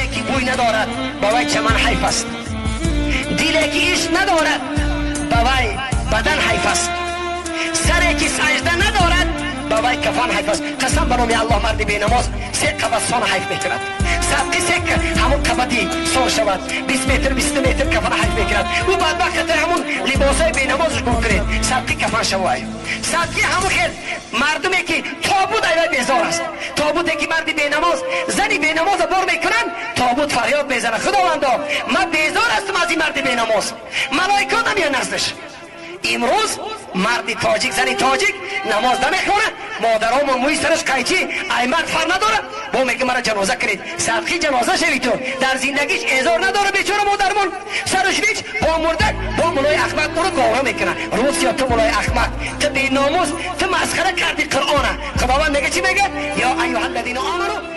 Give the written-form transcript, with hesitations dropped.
Гуле ки бӯй надорад, ба вай чаман ҳайф аст. Диле ки ишқ надорад, ба вай бадан ҳайф аст. Саре ки саҷда надорад, ба вай кафан ҳайф аст. Қасам ба номи Аллоҳ, марди бенамоз се қабат сон ҳайф мекунад. Садқи се ҳамун қабати сон шавад, 20 метр, 20 метр кафан ҳайф мекунад. Ӯ бадбахт хатар ҳамун либосҳои бенамозаш гум кунед, садқи кафан шавай. Садқи ҳамун хел мардуме ки тобут айвай безор аст. Тобуте ки марди бенамоз, зани бенамоза бор мекунанд, тобут фарёд мезанад: Худовандо, ман безор ҳастам аз ин марди бенамоз. Малоика намеяд наздаш. Имрӯз марди тоҷик, зани тоҷик намоз намехонад, модаромон мӯи сараш қайчи, ай мард фар надорад, бо мега мара ҷаноза кунед. Садқи ҷаноза шави ту. Дар зиндагиш эзор надора бечора модармон. Сараш ҳеч бо мурдак, бо мулои ахмақ ӯро говра мекунад. Русия, ту мулои ахмақ, ту беномус, ту масхара карди Қуръона. Худованд мега, чӣ мега? Ё айюҳа аллазина оману